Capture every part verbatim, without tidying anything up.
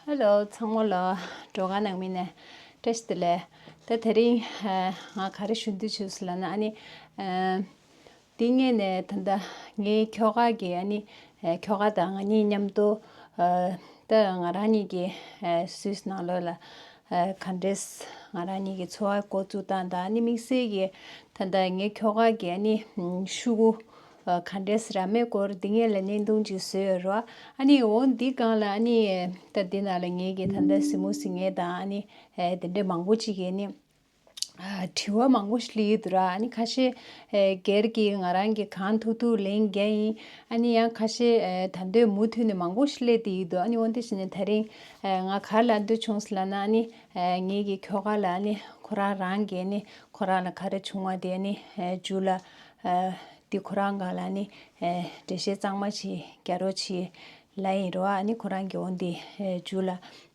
ཧེ་ལོ། ཚང་མ་ལ་བྲོ་ག་ནང་མི་ནས་བཀྲ་ཤིས་བདེ་ལེགས། ད་དེ་རིང་ཨ་ང་ག་རེ་ཞུ་འདོད་བྱུང་ཟེར་ལབ་ན། ཨ་ནི་ཨ་འདི་ངས་ནས་ད་ལྟ་ངའི་ཁྱོ་ག་གི་ཨ་ནི་ཨ་ཁྱོ་ག་དང་ང་གཉིས་མཉམ་དུ་ཨ་ད་ང་རང་གཉིས་ཀྱི་ཨ་སུད་སི་ནང་ལོགས་ལ་ཨ་ག་འདྲས་ང་རང་གཉིས་ཀྱི་འཚོ་བ་འགོ་བཙུགས་སྟངས་དང་། ཨ་ནི་དམིགས་བསལ་གྱི་ད་ལྟ་ངའི་ཁྱོ་ག་གི་ཨ་ནི་ཤུ་གུ་ཨ་ག་འདྲས་ར་མའི་སྐོར་འདི་ངས་ལ་བརྙན་ཐུང་ཅིག་བཟོས་ཡོད་རེད་བ། ཨ་ནི་འོ་འདི་སྒང་ལ་ཨ་ནི་ད་འདི་ནང་ལ་ངེད་ཀྱི་ད་ལྟ་གཟིགས་མོ་གཟིགས་མཁན་དང་ཨ་ནི་ཨེ་དེ་འདྲས་མང་པོ་ཅིག་གིས་ཨ་ནི་ཨ་དྲི་བ་མང་པོ་ཞིག་སླེབས་ཡོད་འདུག་ར། ཨ་ནི་ཁ་ཤས་ཨེ་སྒེར་གྱི་ང་རང་གིས་གང་ཐུབ་ཐུབ་ལན་རྒྱག་ཡིན། ཨ་ནི་ཡང་ཁ་ཤས་ཨེ་ད་འདོད་མུ་མཐུད་ནས་མང་པོ་ཞིག་སླེབས་བསྡད་ཡོད་འདུག་ཨ་ནི་འོ་འདི་བྱས་ནས་དེ་རིང་ཨེ་ང་ག་རེ་ལབ་འདོད་བྱུང་ཟེར་ལབ་ན། ཨ་ནི་ཨེ་ངེད་ཀྱི་ཁྱོ་ག་ལ་ཨ་ནི་ཁོ་རང་རང་གིས་ཨ་ནི་ཁོ་རང་ལ་ག་རེ་བྱུང་བ་དེ་ཨ་ནི་ཨེ་མཇུག་ལ་ཨེ་འདི་ཁོ་རང་སྒང་ལ་ཨ་ནི་ཨེ་འགྲེལ་བཤད་གཙང་མ་ཞིག་རྒྱག་རོགས་བྱེད་ལབ་ཡིན་རོ། ཨ་ནི་ཁོ་རང་གིས་འོ་འདི་ཨེ་མཇུག་ལ་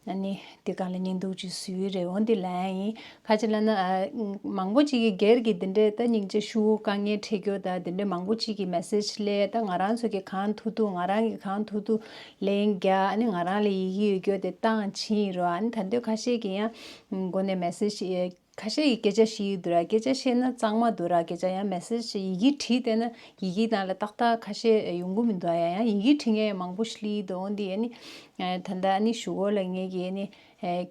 ཨ་ནི་འདི་སྒང་ལ་བརྙན་ཐུང་ཅིག་བཟོས་ཡོད་རེད། འོ་འདི་ལབ་ཡིན། ག་ཅི་ལབ་ན་ཨ་མང་པོ་ཅིག་གིས་སྒེར་གྱི་འདི་འདྲའི་ད་སྙིང་རྗེ་ཤུ་གུ་དཀའ་ངལ་འཕྲད་རྒྱུ་དང་འདི་འདྲའི་མང་པོ་ཅིག་གིས་མེ་སེ་ཇི་སླེབས། ད་ང་རང་ཚོ་གིས་གང་ཐུབ་ཐུབ་ང་རང་གིས་གང་ཐུབ་ཐུབ་ལན་རྒྱག་ཨ་ནི་ང་རང་ལ་ཡི་གེ་ཡོད་རྒྱུ་དེ་བཏང་ཕྱིན་ཡིན་རོ། ཨ་ནི་ད་འདོད་ཁ་ཤས་ཀྱིས་ཡང་མགོ་ནས་མེ་སེ་ཇི་ཁ་ཤས་ཀྱིས་སྐད་ཆ་བཤད་ཀྱི་འདུག་ར། སྐད་ཆ་བཤད་ན་གཙང་མ་འདུག་ར། སྐད་ཆ་ཡང་མེ་སེ་ཇི་ཡི་གེ་བྲིས་བསྡད་ན་ཡི་གེ་ནང་ལ་ཏག་ཏག་ཁ་ཤས་ཡོང་གི་མི་འདུག་ཡ། ཡང་ཡི་གེ་བྲིས་མཁན་ཡང་མང་པོ་ཞིག་སླེབས་འདུག་འོ་འདི་ཨ་ནི་ད་ལྟ་ཨ་ནི་གཞུག་གུ་ལ་ངེད་ཀྱིས་ཨ་ནི་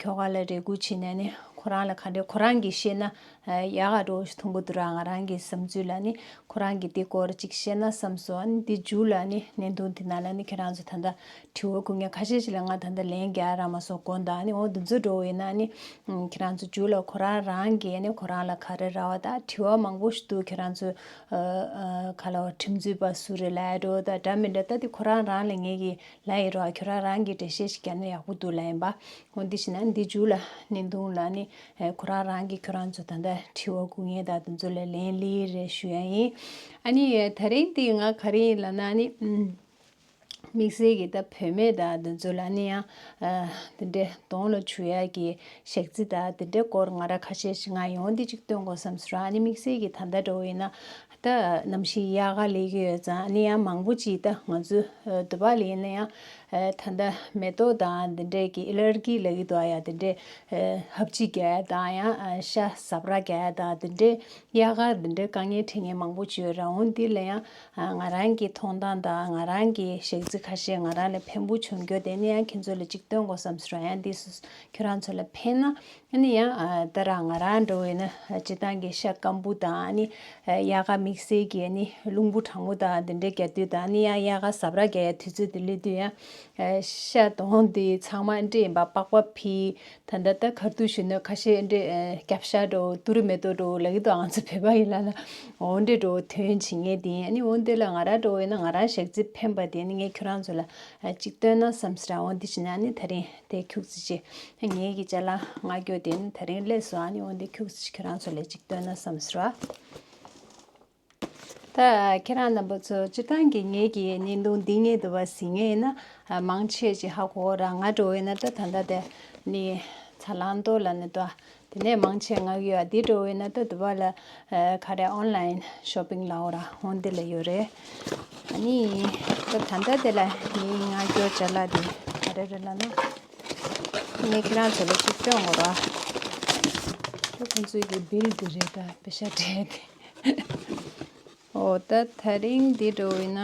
ཁྱོ་ག་ལ་རེ་སྐུལ་བྱས་ནས་ཨ་ནི་ཁོ་རང་ལ་ག་འདྲས་ཁོ་རང་གིས་བཤད་ན་ཡག་ག་འགྲོ་མཐོང་གི་འདུག་ར། ང་རང་གི་བསམ་ཚུལ་ལ་ཨ་ནི་ཁོ་རང་གིས་འདི་སྐོར་ཅིག་བཤད་ན་བསམ་སོང་། ཨ་ནི་འདི་མཇུག་ལ་ཨ་ནི་བརྙན་ཐུང་འདི་ནང་ལ་ཨ་ནི་ཁྱེད་རང་ཚོ་ད་ལྟ་དྲི་བ་བཀོད་མཁན་ཁ་ཤས་ཤིག་ལ་ང་ད་ལྟ་ལན་རྒྱག་རག་མ་སོང་དགོངས་དག་ཨ་ནི་འོ་འདི་ཚོ་འགྲོ་བ་ཡིན་ན་ཨ་ནི་ཁྱེད་རང་ཚོ་མཇུག་ལ་ཁོ་རང་རང་གིས་ཨ་ནི་ཁོ་རང་ལ་ག་རེ་རག་པ་དང་། དྲི་བ་མང་པོ་ཞིག་འདུག་ཁྱེད་རང་ཚོ་ཨ་ཨ་ག་ལ་བ་ཁྲིམས་རྩོད་པ་སུ་རེད་ལབ་འགྲོ་ད་འདྲ་མི་འདྲ། ད་དེ་ཁོ་རང་རང་ལ་ངེད་ཀྱིས་ལབ་ཡིན་རོགས། ཁྱོད་རང་རང་གིས་འགྲེལ་བཤད་ཞིག་བརྒྱབ་ན་ཡག་པོ་འདུག་ལབ་ཡིན་པ། འོ་འདི་བྱས་ན་འདི་མཇུག་ལ་བརྙན་ཐུང་ལ་ནི་ཨེ་ཁོ་རང་རང་གིས་ཁྱོད་རང་ཚོ་ད་ལྟ་དྲི་བ་བཀོད་མཁན་དང་དེ་ཚོ་ལ་ལན་སླེབས་རེད་ཞུ་ཡ་ཡིན། ཨ་ནི་ཨེ་ད་རིང་འདི་ང་ག་རེ་ཡིན་ལབ་ན་ནི་ཨམ། དམིགས་བསལ་གྱི་ད་བུད་མེད་དང་དེ་ཚོ་ལ་ནི་ཡང་ཨ་དེ་འདྲའི་གདོང་ལ་བྱུག་ཡ་གི་ཞག་རྩི་དང་དེ་འདྲའི་སྐོར་ང་རང་ཁ་ཤས་ཤིག་ང་ཡོང་འདི་གཅིག་སྟོན་དགོས་བསམ་སོང་། ཨ་ནི་དམིགས་བསལ་གྱི་ད་ལྟ་འགྲོ་བ་ཡིན་ན་ད་གནམ་གཤིས་དབྱར་ཁ་སླེབས་ཀྱི་ཡོད་ཙང་། ཨ་ནི་ཡང་མང་པོ་ཅིག་ད་ང་ཚོ་ཨ་འདི་པ་ལ་ཡིན་ན་ཡང་ཨ་ད་ལྟ་མེ་ཏོག་དང་འདི་འདྲས་ཀྱི་ཨེ་ལར་ཇི་ལབ་ཀྱི་འདུག་ཡ། འདི་འདྲས་ཨ་ཧབ་སྦྲིད་རྒྱག་ཡ་དང་ཡང་ཨ་ཤ་ཟ་འཕྲུག་རྒྱག་ཡ་དང་འདི་འདྲས་དབྱར་ཁ་འདི་འདྲས་དཀའ་ངལ་འཕྲད་མཁན་མང་པོ་ཅིག་ཡོད་ར། འོ་འདི་ལ་ཡང་ཨ་ང་རང་གི་མཐོང་སྟངས་དང་ང་རང་གི་ཞག་རྩི་ཁ་ཤས་ང་རང་ལ་ཕན་པོ་བྱུང་རྒྱུ་དེ་ནི་ཡང་ཁྱེད་ཚོ་ལ་གཅིག་སྟོན་དགོས་བསམ་སོང་། ཡང་འདི་སུ་ཁྱོད་རང་ཚོ་ལ་ཕན་ན། ཨ་ནི་ཡང་ཨ་ད་ར་ང་རང་འགྲོ་བས་ན་ཨ་སྤྱིར་བཏང་གི་ཤ་སྐམ་པོ་དང་། ཨ་ནི་ཨ་དབྱར་ཁ་དམིགས་བསལ་གྱི་ཨ་ནི་རླུང་བུ་གྲང་མོ་དང་དེ་འདྲའི་རྒྱག་དུས་དང་། ཨ་ནི་ཡང་དབྱར་ཁ་ཟ་འཕྲུག་རྒྱག་ཡ་དུས་ཚོད་དེ་སླེབས་དུས་ཡང་ཨ་ཤ་དོང་དེ་ཚང་མ་འདྲེས་ཡིན་པ་པགས་པ་ཕྱིས། ད་ལྟ་ད་ག་རེ་འདུག་ཞུས་ན་ཁ་ཤས་འདྲེ་ཨ་སྐྱབས་ཤ་འགྲོ་ཏུ་རུ་མེ་ཏོག་འགྲོ་ལབ་ཀྱི་འདུག་ང་ཚོ་བོད་པ་ཡིན་ལབ་ན་འོ་འདྲེ་འགྲོ་ཐོན་བྱེད་མཁན་དེ་ཡིན། ཨ་ནི་འོ་འདི་ལ་ང་རང་འགྲོ་བས་ན་ང་རང་ཞག་རྩི་ཕན་པ་དེ་ནི་ངས་ཁྱོད་རང་ཚོ་ལ་ཨ་གཅིག་སྟོན་ན་བསམ་སོང་། འོ་འདི་བྱས་ན་ཨ་ནི་ད་རིང་དེ་ཁྱུག་ཙི་ཅི། ངེད་ཀྱི་ཅ་ལག་མངགས་རྒྱུ་དེ་ནི་ད་རིང་སླེབས་སོང་། ཨ་ནི་འོ་འདི་ཁྱུག་ཙི་ཅི་ཁྱོད་རང་ཚོ་ལ་ཅིག་སྟོན་ན་བསམ་སོང་། ད་ཁྱེད་རང་རྣམ་པ་ཚོ་སྤྱིར་བཏང་གི་ངེད་ཀྱི་བརྙན་ཐུང་འདི་ངེད་དུ་བ་གཟིགས་མཁན་ཡིན་ན་ཨ་མང་ཆེ་ཅིག་ཧ་གོ་ར། ང་འགྲོ་བས་ན་ད་ད་ལྟ་དེ་ནི་ཚ་ལང་ཏོ་ལ་ནི་ཏོ། དེ་ནས་མང་ཆེ་མངགས་ཡོད། ཨ་འདི་འགྲོ་བས་ན་ད་དུ་བ་ལ་ཨ་ག་རེ་ཨོན་ལ་ཡིན་ཤོ་པིང་ལབ་འོ་ར། འོ་འདི་ལ་ཡོད་རེད། ཨ་ནི་ད་ད་ལྟ་དེ་ལ་ངའི་མངགས་རྒྱུ་ཅ་ལག་དེ་ག་རེ་རེད་ལབ་ན། ངས་ཁྱེད་རང་ཚོ་ལ་ཅིག་སྟོན་དགོས་ར། ད་ཁོང་ཚོའི་གི་བིལ་འདི་རེད། ད་པེ་ཤ་སྤྲད་དེ། འོ་ད་ད་རིང་འདི་འགྲོ་བས་ན་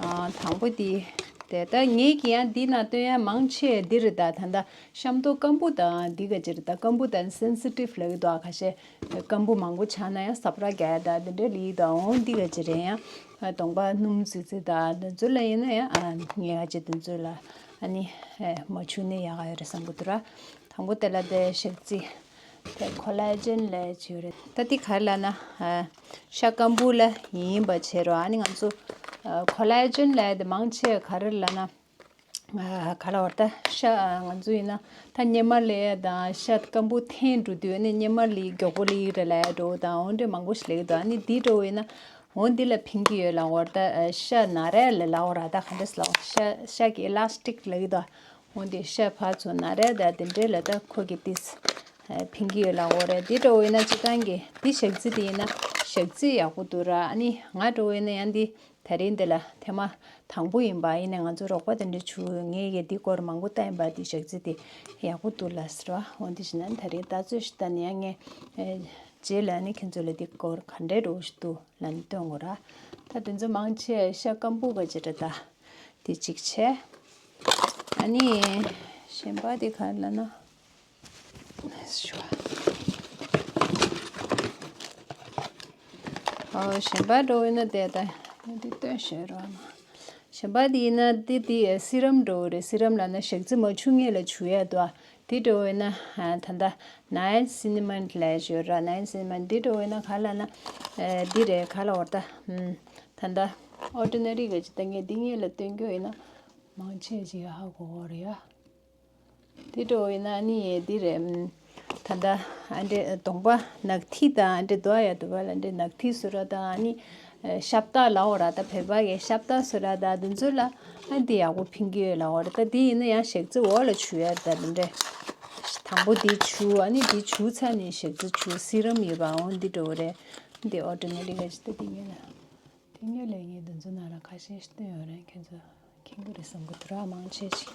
ཨ་དང་པོ་འདི། དེ་ད་ངེད་ཀྱི་ཡང་འདི་ན་སྟོན་ཡ་མང་ཆེ་འདི་རེད། ད་ད་ད་ཤ་མདོག་སྐམ་པོ་དང་འདི་ག་ཅི་རེད། ད་སྐམ་པོ་དང་སེན་སི་ཊིབ་ལབ་ཀྱི་འདུག་ཨ་ཁ་ཤས་སྐམ་པོ་མང་པོ་ཆགས་ན་ཡང་ཟ་འཕྲུག་རྒྱག་ཡ་ད་འདི་འདྲ་ལབ་ཀྱི་འདུག་འོ་འདི་ག་ཅི་རེད། ཡང་གདོང་པ་སྣུམ་ཙི་ཙི་དང་འདི་ཚོ་ལ་ཡིན་ན་ཡང་ཨ་ངས་ཨ་ཅེ་འདི་ཚོ་ལ་ཨ་ནི་མ་བྱུག་ནས་ཡག་ག་ཡོད་རེད་བསམ་གྱི་འདུག་ར། དང་པོ་དེ་ལ་དེ་ཞག་རྩི། དེ་ཁོ་ལ་ཇིན་ལབ་ཅིག་ཡོད་རེད། ད་འདི་ག་རེ་ལབ་ན་ཨ་ཤ་སྐམ་པོ་ལ་ཡིན་པ་བྱས་རོགས། ཨ་ནི་ང་ཚོ་ཨ་ཁོ་ལ་ཇིན་ལབ་དེ་མང་ཆེ་ག་རེ་ལབ་ན། ཨ་ག་ལ་བར་ད་ཤ་ང་ཚོ་ཡིན་ན་ད་སྙེ་མ་ལས་དང་ཤ་སྐམ་པོ་འཐེན་འགྲོ་དུས་ནི་སྙེ་མ་ལས་མགྱོགས་པོ་ལས་རེད་ལབ་འགྲོ་དང་འོ་འདྲ་མང་པོ་ཞིག་ལས་དང་། ཨ་ནི་འདི་འགྲོ་ཡིན་ན་འོ་འདི་ལ་ཕན་གྱི་ཡོད་ལ་བར་ད་ཤ་ན་རེ་ལ་ལ་བར་ད་ག་འདྲས་ལ་ཤ་ཤ་གི་ཨི་ལ་སི་ཊིག་ལབ་ཀྱི་འདུག་འོ་འདི་ཤ་ཕར་ཚུར་ན་རེ་ད་དེ་འདྲས་ལ་ད་ཁོ་གི་ཏིས་ཕན་གྱི་ཡོད་ལ་འོ་རེད། འདི་འདྲ་འོ་ཡིན་ན་སྤྱིར་བཏང་གི་འདི་ཞག་རྩི་དེ་ཡིན་ན་ཞག་རྩི་ཡག་པོ་འདུག་ར། ཨ་ནི་ང་འདྲ་འོ་ཡིན་ན་ཡང་འདི་ ད་རིང་འདི་ལ་ཐེངས་མ་དང་པོ་ཡིན་པ་ཡིན་ནའི་ང་ཚོ་རོགས་པ་དེ་འདྲ་བྱུང་། ངས་ཀྱིས་འདི་སྐོར་མང་པོ་བལྟས་ཡིན་པ། འདི་ཞག་རྩི་དེ་ཡག་པོ་འདུག་ལབ་ཟེར་བ། འོ་འདི་བྱས་ན་ད་རིང་ལྟ་ཚོད་ཞིག་བལྟས་ནས་ཡང་ངས་ཨེ་རྗེས་ལ་ནི་ཁྱེད་ཚོ་ལ་འདི་སྐོར་ག་འདྲའི་འདྲ་བོ་ཞིག་འདུག་ལབ་ནས་སྟོན་དགོས་ར། ད་དེ་ཚོ་མང་ཆེ་ཤ་སྐམ་པོ་ག་ཅི་འདྲ། ད་དེ་གཅིག་བྱས། ཨ་ནི་གཞན་པ་དེ་ག་རེ་ལབ་ན། ཨོ་གཞན་པ་འདྲ་བོ་ཡིན་ན་དེ་ད་འདི་སྟོན་ཤེས་རོགས་གནང་། གཞན་པ་དེ་ཡིན་ན་དེ་དེ་སི་རམ་འདྲ་བོ་རེད། སི་རམ་ལབ་ན་ཞག་རྩི་མ་བྱུག་སྔོན་ལ་བྱུག་ཡ་འདུག་ཨ། དེ་འདྲ་བོ་ཡིན་ན་ད་ལྟ་ནའི་སི་ནི་མན་ལབ་ཡོད་ར། ནའི་སི་ནི་མན་དེ་འདྲ་བོ་ཡིན་ན་ག་ལབ་ན་འདི་རེད། ག་ལབ་དགོས་རེད། ད་ད་ལྟ་ཨོར་ཌི་ནེ་རི་ག་ཅི་ད་ངས་འདི་སྔོན་ལ་སྟོན་རྒྱུ་ཡིན་ན་མང་ཆེ་ཅིག་ཧ་གོ་གི་རེད་ཡ། དེ་འདྲ་བོ་ཡིན་ན་ཨ་ནི་འདི་རེད། ད་ལྟ་ཨ་འདྲེ་གདོང་པ་ནག་ཐིག་དང་ཨ་འདྲེ་འདུག་ཡ་འདུག་པ་ལ། འདྲེ་ནག་ཐིག་བཟོ་ར་དང་ཨ་ནི་ཤབ་ཏ་ལབ་དགོས་ར། ད་བོད་པ་གི་ཤབ་ཏ་བཟོ་ར་དང་དེ་ཚོ་ལ་ཨ་འདི་ཡག་པོ་ཕན་གྱི་ཡོད་ལབ་དགོས་ར། ད་འདི་ཡིན་ན་ཡང་ཞག་རྩི་འོག་ལ་བྱུག་ཡ་རེད། ད་འདི་འདྲེ་དང་པོ་འདི་བྱུག་ཨ་ནི་འདི་བྱུག་ཚར་ནས་ཞག་རྩི་བྱུག་སི་རམ་ཡོད་པ་འོ་འདི་འདྲ་བོ་རེད། འདི་ཨོར་ཌི་ནེ་རི་ག་ཅི་ད་འདི་ངས་ལ། དེ་སྔོན་ལས་ངས་འདི་ཚོ་ནང་ལ་ཁ་ཤས་ཤིག་བཏོན་ཡོད་རེད། ཁྱེད་ཚོ་མཁྱེན་གྱི་རེད་བསམ་གྱི་འདུག་ར། མང་ཆེ་ཞིག་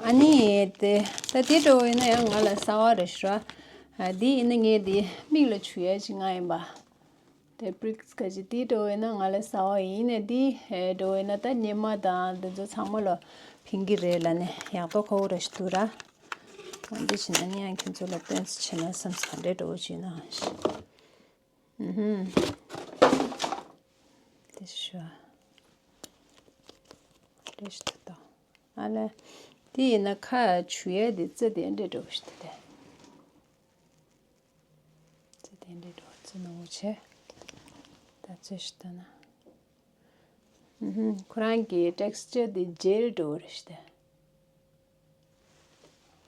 ཨ་ནི་དེ་ད་དེ་འདྲ་བོ་ཡིན་ན་ཡང་ང་ལ་གསར་བ་རེད་ཤག་ར། ཨ་འདི་ཡིན་ན་ངས་འདི་མིག་ལ་བྱུག་ཡ་ཅིག་མངགས་ཡིན་པ། དེ་བྷི་རིག་སི་ག་ཅི་དེ་འདྲ་བོ་ཡིན་ན་ང་ལ་གསར་བ་ཡིན་ནས། འདི་འདྲ་བོ་ཡིན་ན་ད་སྙེ་མ་དང་འདི་ཚོ་ཚང་མ་ལ་ཕན་གྱི་རེད་ལབ་ནས་ཡག་ཐོག་ཁ་བོ་རེད་ཤག་འདུག་ར། འདི་བྱས་ན་ནི་ཡང་ཁྱེད་ཚོ་ལ་སྟོན་ཙམ་བྱས་ན་བསམ་ས་ག་འདྲའི་འདྲ་བོ་བྱས་ན། ཨུ་ཧུམ། དེ་ཤོ། རེ་ཞིག་ཏུ་ཏོ། ཨ་ལེ། དེ་ཡིན་ན་ཁ་བྱུག་ཡས་དེ་རྩི་དེ་འདྲའི་འདྲ་བོ་ཞིག་ཏུ་དེ། རྩི་དེ་འདྲའི་འདྲ་བོ་རྩི་ནོར་བོ་ཆེ། ད་རྩི་ཞིག་ཏུ་ན། ཨུ་ཧུམ། ཁོ་རང་གི་ཊེག་སི་ཅར་དེ་ཇེལ་འདྲ་བོ་རེད་ཤག་སྟེ།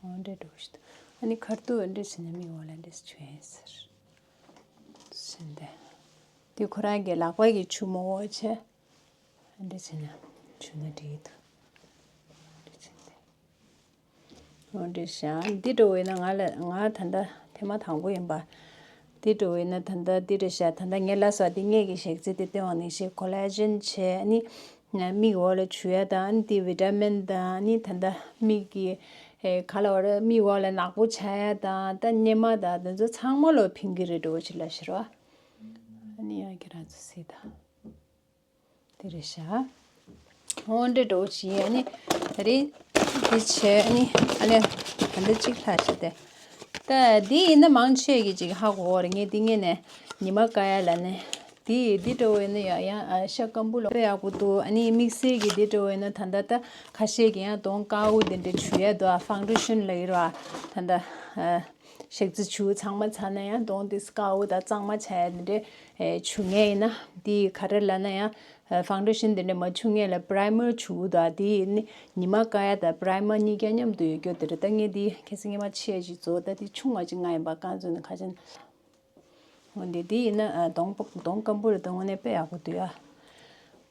འོ་འདྲ་འདྲ་བོ་ཞིག་ཏུ། ཨ་ནི་ཁ་ཐུག་འདྲ་བྱས་ན་མིག་འོག་ལ་འདྲ་བྱུག་ཡིན་ཟེར། ཟིན་ཏེ། དེ་ཁོ་རང་གི་ལག་པ་གི་ཆུ་མོ་འོ་བྱས། འདྲ་བྱས་ན་བྱུག་ན་འགྲིག་གི་འདུག་འདྲ་བྱས་ཏེ། འོ་འདྲ་བྱས། འདི་འདྲ་བོ་ཡིན་ན་ང་ལ་ང་ད་ལྟ་ཐེངས་མ་དང་པོ་ཡིན་པ། འདི་འདྲ་བོ་ཡིན་ན་ད་ལྟ་འདི་འདྲ་བྱས། ད་ལྟ་ངས་ལབ་སོང་། འདི་སྔོན་གྱི་ཞག་རྩི་དེ་སྟོན་པ་ནང་བཞིན་ཀོ་ལ་ཇིན་བྱས། ཨ་ནི་མིག་འོག་ལ་བྱུག་ཡ་དང་། ཨ་ནི་དེ་བི་ཊ་མིན་དང་། ཨ་ནི་ད་ལྟ་མིག་གི་ཨེ་ག་ལབ་དགོས་རེད། མིག་འོག་ལ་ནག་པོ་ཆགས་ཡ་དང་། ད་སྙེ་མ་དང་དེ་ཚོ་ཚང་མ་ལ་ཕན་གྱི་རེད་འདྲ་བོ་ཅིག་ལབ་ཤག་ར། ཨ་ནི་ཡང་ཁྱེད་རང་ཚོ་གཟིགས་དང་། དེ་རེད་ཤག་འོ་འདྲ་འདྲ་བོ་ཅིག་ཡིན། ཨ་ནི་ད་རེས་འདི་བྱས། ཨ་ནི་ཨ་ལེ་ད་འདི་གཅིག་ལྷག་བྱས་ཏེ། ད་འདི་ཡིན་ན་མང་ཆེ་གིས་ཅིག་ཧ་གོ་གི་རེད། ངས་འདི་སྔོན་ནས་ཉི་མ་དཀར་ཡ་ལབ་ནས། འདི་འདི་འདྲ་བོ་ཡིན་ན་ཡང་ཡང་ཨ་ཤ་སྐམ་པོ་ལ་དཔེ་ཡག་པོ་འདུག་ཨ་ནི་དམིགས་བསལ་གྱི་འདི་འདྲ་བོ་ཡིན་ན་ད་ལྟ་ད་ཁ་ཤས་ཀྱིས་ཡང་གདོང་དཀར་པོ་འདི་འདྲ་བྱུག་ཡ་འདུག་ཨ་ཕའུན་ཌེ་ཤན་ལབ་ཀྱི་རེད་པ། ད་ལྟ་ཨ་ཞག་རྩི་བྱུག་ཚང་མ་ཚར་ན་ཡང་གདོང་དེ་དཀར་པོ་དང་གཙང་མ་ཆགས་ཡ་འདི་འདྲ་ཨེ་བྱུག་མཁན་ཡིན་ན། འདི་ག་རེ་ལབ་ན་ཡང་ཨ་ཕའུན་ཌེ་ཤན་འདི་འདྲ་མ་བྱུག་སྔོན་ལ་པྲའི་མར་བྱུག་འདུག་ཨ་དེ་ནི་ཉི་མ་དཀར་ཡ་དང་པྲའི་མར་གཉིས་ཀ་མཉམ་དུ་ཡོད་རྒྱུ་དེ་རེད། ད་ངས་འདི་ཁ་སང་སྔོན་མ་ཆེ་ཞིག་བཟོ། ད་འདི་ཆུང་བ་ཅིག་མངགས་ཡིན་པ། རྐང་བཙུགས་ནས་ཁ་ཅན། འོ་འདི་འདི་ཡིན་ན་ཨ་གདོང་པ་གདོང་སྐམ་པོ་རེད། ད་དངོས་གནས་དཔེ་ཡག་པོ་འདུག་ཡ།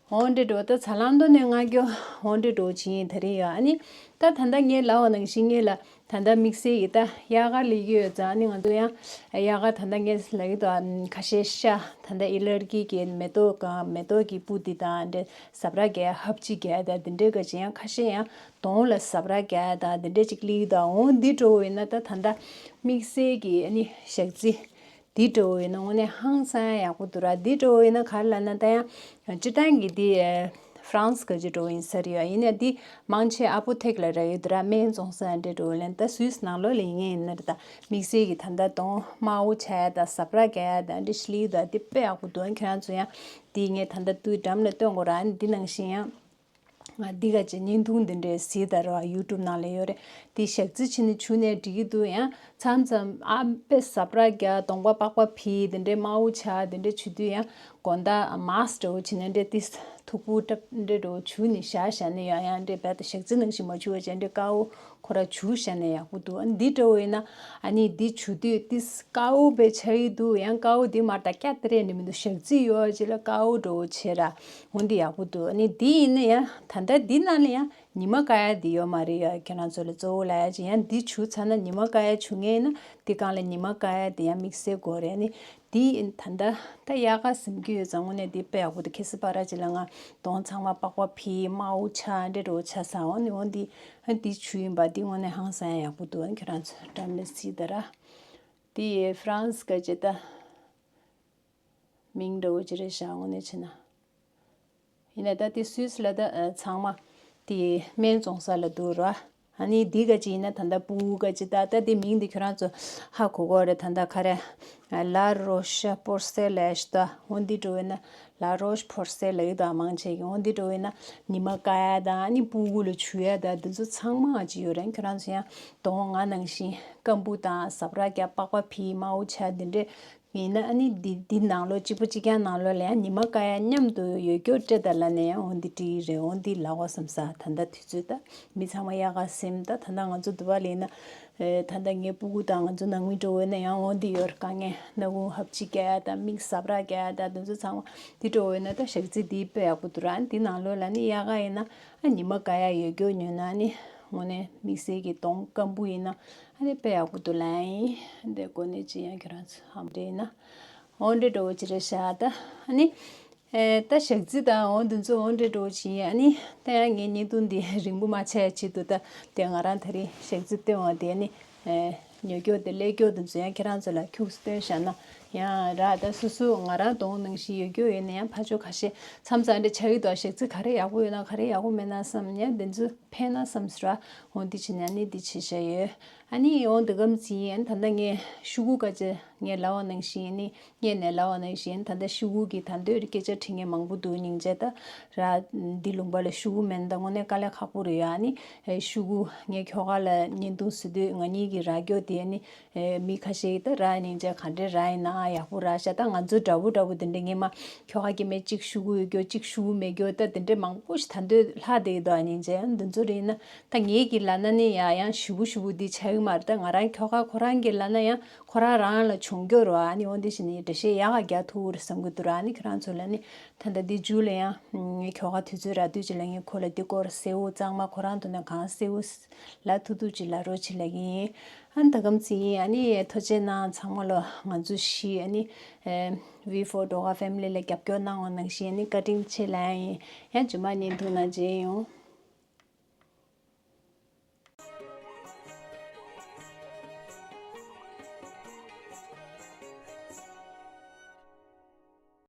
འོ་འདྲ་འདྲ་བོ། ད་ཚ་ལང་དོ་ནས་མངགས་རྒྱུ་འོ་འདྲ་འདྲ་བོ་ཅིག་ཡིན་ད་རིང་ཡ། ཨ་ནི་ད་ད་ལྟ་ངས་ལབ་པ་ནང་བཞིན་ངས་ལ་ད་ལྟ་དམིགས་བསལ་གྱི་ད་དབྱར་ཁ་སླེབས་ཀྱི་ཡོད་ཙང་། ཨ་ནི་ང་ཚོ་ཡང་དབྱར་ཁ་ད་ལྟ་ངས་ལབ་ཀྱི་འདུག་ཨ་ཁ་ཤས་ཤ་ད་ལྟ་ཨེ་ལར་ཇི་གི་མེ་ཏོག་ག་མེ་ཏོག་གི་སྤུ་འདི་དང་འདྲ་ཟབ་ར་རྒྱག་ཧབ་ཆི་རྒྱག་ད་འདི་འདྲའི་ག་ཅིག་ཡང་ཁ་ཤས་ཡང་གདོང་ལ་ཟབ་ར་རྒྱག་ད་འདི་འདྲའི་ཅིག་སླེབས་ཀྱི་འདུག་འོ་འདི་འདྲ་བོ་ཡིན་ན་ད་ད་ལྟ་དམིགས་བསལ་གྱི་ཨ་ནི་ཞག་རྩི། འདི་འདྲ་བོ་ཡིན་ན་དངོས་གནས་ཧང་སང་ཡག་པོ་འདུག་ར། འདི་འདྲ་བོ་ཡིན་ན་ག་རེ་ལབ་ན་ད་ཡང་སྤྱིར་བཏང་གི་འདི་ཨེ་ཧྥ་རན་སི་ག་ཅི་འདྲ་བོ་ཡིན་ས་རེད་ཡ། ཡིན་ནའི་འདི་མང་ཆེ་ཨ་པོ་ཐེག་ལ་རག་ཡོད་འདུག་ར། སྨན་བཙོང་ས་འདྲ་འདྲ་བོ་ལ། ད་སུད་སི་ནང་ལོགས་ལ་ཡིན་ངེས་ཡིན་ན་རེད། ད་དམིགས་བསལ་གྱི་ད་ལྟ་གདོང་དམར་པོ་ཆགས་ཡ་ད་ཟབ་ར་རྒྱག་ཡ་ད་འདི་ཤི་ལི་ད་འདི་དཔེ་ཡག་པོ་འདུག་ཁྱེད་རང་ཚོ་ཡང་འདི་ངས་ད་ལྟ་དུས་འགྲམ་ལ་སྟོན་དགོས་ར། འདི་ནང་བཞིན་ཡང་། ང་འདི་ག་ཅིག་བརྙན་ཐུང་འདི་འདྲའི་གཟིགས་དང་རོགས། ཡུ་ཊུབ་ནང་ལ་ཡོད་རེད། འདི་ཞག་རྩི་བྱས་ནས་བྱུགས་ནས་འགྲིག་གི་འདུག་ཡང་མཚམས་མཚམས་ཨ་དཔེ་ཟབ་ར་རྒྱག་གདོང་པ་པགས་པ་ཕིགས་འདི་འདྲའི་དམར་པོ་ཆགས་འདི་འདྲའི་བྱུང་དུས་ཡང་དགོང་དག་མཱ་སི་འདྲ་བོ་བྱས་ནས་འདྲ་ཏིས་ཐུག་པོ་འདྲ་འདྲ་འདྲ་བོ་བྱུགས་ནས་བཞག་བཞག་ནས་ཡང་ཡང་འདྲ་རྦད་དེ་ཞག་རྩི་ནང་བཞིན་མ་བྱུགས་པ་བྱས་འདྲ་དཀར་པོ་ཁོ་ར་བྱུགས་བཞག་ན་ཡག་པོ་འདུག་ཨ་འདི་འདྲ་བོ་ཡིན་ན་ཨ་ནི་འདི་བྱུགས་དུས་ཏིས་དཀར་པོ་དཔེ་ཆགས་ཀྱི་འདུག་ཡང་དཀར་པོ་འདི་མར་ད་སྐྱ་དེ་རེད་ནི་མི་འདུག་ཞག་རྩི་ཡོད་ཅིག་ལ་དཀར་པོ་འདྲ་བོ་བྱས་ར། འོ་འདི་ཡག་པོ་འདུག་ཨ་ནི་འདི་ཡིན་ན་ཡང་ད་ལྟ་འདི་ནང་ལ་ཡང་ ཉི་མ་ཀ་ཡ་འདི་ཡོད་མ་རེད་ཡ། ཁྱེད་རང་ཚོ་ལ་གཙོ་བོ་ལབ་ཡ་ཅིག་ཡང་འདི་བྱུགས་ཚར་ན་ཉི་མ་ཀ་ཡ་བྱུགས་ངེས་ཡིན་ན་འདི་སྒང་ལ་ཉི་མ་ཀ་ཡ་འདི་ཡང་དམིགས་བསལ་དགོས་རེད། ཨ་ནི་འདི་ད་ལྟ་ད་དབྱར་ཁ་ཟིན་གྱི་ཡོད་ཙང་དངོས་གནས་འདི་དཔེ་ཡག་པོ་འདུག་ཁེ་སི་པ་ར་ཅིག་ལ་ང་གདོང་ཚང་མ་པགས་པ་ཕི་དམར་པོ་ཆགས་འདྲ་འདྲ་པོ་ཆགས་སོང་། ཨ་ནི་འོ་འདི་ཨ་འདི་བྱུགས་ཡིན་པ་འདི་དངོས་གནས་ཧང་སང་ཡག་པོ་འདུག་ཨ་ནི་ཁྱེད་རང་ཚོ་འགྲམ་ལ་གཟིགས་དང་ར། འདི་ཧྥ་རན་སི་ག་ཅིག་ད། མིང་འདྲ་བོ་ཅིག་རེད་ཤག་དངོས་གནས་བྱས་ན། ཡིན་ན་ད་དེ་སུད་སི་ལ་ད་ཨ་ཚང་མ་དེ་སྨན་བཙོང་ས་ལ་འདུག་ར། ཨ་ནི་འདི་ག་ཅིག་ཡིན་ན་ད་ལྟ་ཕྲུ་གུ་ག་ཅིག་ད་ད་དེ་མིང་འདི་ཁྱོད་རང་ཚོ་ཧ་གོ་གོ་རེད། ད་ལྟ་ག་རེ་ལ་རོ་ཤ་པོར་སེ་ལེ་ཤ་ད་འོ་འདི་འདྲ་བོ་ཡིན་ན་ལ་རོ་ཤ་པོར་སེ་ལབ་ཀྱི་འདུག་མང་ཆེ་གི་འོ་འདི་འདྲ་བོ་ཡིན་ན་ཉི་མ་ཀ་ཡ་ད་ཨ་ནི་ཕྲུ་གུ་ལ་བྱུག་ཡ་ད་འདི་ཚོ་ཚང་མ་ཅིག་ཡོད་རེད། ཁྱོད་རང་ཚོ་ཡང་གདོང་ང་ནང་བཞིན་སྐམ་པོ་དང་ཟབ་ར་རྒྱ་པགས་པ་ཕི་དམར་པོ་ཆགས་འདི་འདྲས། ཡིན་ན་ཨ་ནི་འདི་འདི་ནང་ལོགས་གཅིག་པུ་གཅིག་རྐྱང་ནང་ལོགས་ལ་ཡང་ཉི་མ་ཀ་ཡ་མཉམ་དུ་ཡོད་རྒྱུ་སྤྲད་ད་ལབ་ནས་ཡང་འོ་འདི་བྲིས་རེད། འོ་འདི་ལབ་དགོས་བསམ་ས། ད་ལྟ་དུས་ཚོད་ད་མི་ཚང་མ་དབྱར་ཁ་ཟིན། ད་ད་ལྟ་ང་ཚོ་འདི་པ་ལ་ཡིན་ན་ཨེ་ད་ལྟ་ངའི་ཕྲུ་གུ་དང་ང་ཚོ་ནང་མི་འགྲོ་འོས་ན་ཡང་འོ་འདི་ཡོད་རེད། དཀའ་ངལ་སྣ་ཁུང་ཧབ་ཆི་རྒྱག་ཡ་དང་མིག་ཟབ་ར་རྒྱག་ཡ་དང་དེ་ཚོ་ཚང་མ་འདི་འགྲོ་འོས་ན་ད་ཞག་རྩི་འདི་དཔེ་ཡག་པོ་འདུག་ར། འདི་ནང་ལོགས་ལ་ནི་དབྱར་ཁ་ཡིན་ན་ཨ་ཉི་མ་ཀ་ཡ་ཡོད་རྒྱུ་ཉོས་ན་ནི་དངོས་གནས་དམིགས་བསལ་གྱི་གདོང་སྐམ་པོ་ཡིན་ན་ཨ་ནི་དཔེ་ཡག་པོ་འདུག་ལབ་ཡིན། འདི་གོ་གནས་ཅི་ཡང་ཁྱོད་རང་ཚོ་ཧམ་འདྲེ་ཡིན་ན། འོ་འདྲེ་འགྲོ་བོ་ཅི་རེད་ཤག་ད་ཨ་ནི། ཨེ་ད་ཞག་རྩི་དང་འོ་འདི་ཚོ་འོ་འདྲེ་འགྲོ་བོ་ཅི་ཡིན། ཨ་ནི་ད་ཡང་ངའི་བརྙན་ཐུང་འདི་རིང་པོ་མ་ཆགས་ཡ་ཆེད་དུ་ད་དེ་ང་རང་ད་རིང་ཞག་རྩི་སྟོན་བ་དེ་ཨ་ནི་ཨེ་ཉོ་རྒྱུ་དེ་ལས་རྒྱུ་འདི་ཚོ་ཡང་ཁྱེད་རང་ཚོ་ལ་ཁྱུག་སྟོན་བཞག་ན་ཡང་ར། ད་སོ་སོ་ང་རང་གདོང་ནང་བཞིན་ཡོད་རྒྱུ་ཡོད་ན་ཡང་ཕར་ཕྱོགས་ཁ་ཤས་མཚམས་མཚམས་འདྲེ་ཆགས་ཀྱི་འདུག་ཞག་རྩི་ག་རེ་ཡག་པོ་ཡོད་ན་ག་རེ་ཡག་པོ་མེད་ན་བསམ་ཡང་འདི་ཚོ་ཕན་ན་བསམ་སོང་ར། འོ་འདི་བྱས་ན་ཨ་ནི་འདི་བྱེད་བཞག་ཡོད། ཨ་ནི་འོ་འདི་གམ་ཚིག་ཡིན། ད་ལྟ་ངས་ཤུ་གུ་ཀ་ཅེ་ངས་ལབ་པ་ནང་བཞིན་ནི་ངས་ནས་ལབ་པ་ནང་བཞིན་ད་ལྟ་ཤུ་གུ་གི་ད་འདོད་སྐད་ཆ་དྲི་མཁན་མང་པོ་འདུག་སྙིང་རྗེ་ད་ར། འདི་ལུང་པ་ལ་ཤུ་གུ་མེད་ན་ད་དངོས་གནས་དཀའ་ལས་ཁག་པོ་རེད་ཡ། ཨ་ནི་ཤུ་གུ་ངས་ཁྱོ་ག་ལ་བརྙན་ཐུང་བཟོ་དུས་ང་གཉིས་ཀྱི་ར་རྒྱོ་དེ་ནི་མི་ཁ་ཤས་ཀྱིས་ད་ར་སྙིང་རྗེ་ག་འདྲས་ར་ཡིན་ན་ཡག་པོ་ར་ཤ། ད་ང་ཚོ་འདྲ་པོ་འདྲ་པོ་དེ་འདྲས་ངས་མ། ཁྱོ་ག་གི་མེ་གཅིག་ཤུ་གུ་ཡོད་རྒྱུ་གཅིག་ཤུ་གུ་མེད་རྒྱུ་ད་དེ་འདྲས་མང་པོ་ཞིག་ད་འདོད་ལྷག་བསྡད་ཀྱི་འདུག་ཨ་ནི་ཅེ་འདི་ཚོ་རེད་ན་ད་ངེད་ཀྱི་ལབ་ན་ནི་ཡ་ཡང་ཞུ་བུ་ཞུ་བུ་འདི་ཆགས་ཀྱི་མ་རེད། ད་ང་རང་ཁྱོ་ག་ཁོ་རང་གི་ལབ་ན་ཡང་ཁོ་རང་རང་ལ་བྱུང་རྒྱུ་རེད་བ། ཨ་ནི་འོ་འདི་བཞིན་ནི་འགྲེལ་བཤད་ཡག་ག་རྒྱག་ཐུབ་རེད་བསམ་གྱི་འདུག་ར། ཨ་ནི་ཁྱོད་རང་ཚོ་ལ་ནི་ད་ལྟ་འདི་མཇུག་ལ་ཡང་ངའི་ཁྱོ་ག་དུས་ཚོད་རག་དུས་ཅིག་ལ་ངས་ཁོ་ལ་འདི་སྐོར་གསལ་བོ་གཙང་མ་ཁོ་རང་དུ་ནས་གང་གསལ་བོ་ལབ་ཐུབ་ཐུབ་ཅིག་ལབ་རོགས་བྱེད་ལབ་ཀྱི་ཡིན། ཨ་ནི་ད་གམ་ཚིག་ཡིན། ཨ་ནི་ཐུགས་རྗེ་གནང་ཚང་མ་ལ། ང་ཚོ་བཞི་ཨ་ནི་ཨེ་ཝི་ཕོར་ཌོ་ག་ཕེ་མི་ལི་ལ་རྒྱབ་སྐྱོར་གནང་བ་ནང་བཞིན་ཨ་ནི་བཀའ་དྲིན་ཆེ་ལབ་ཡིན། ཡང་རྗེས་མ་བརྙན་ཐུང་ནང་མཇལ་ཡོང་།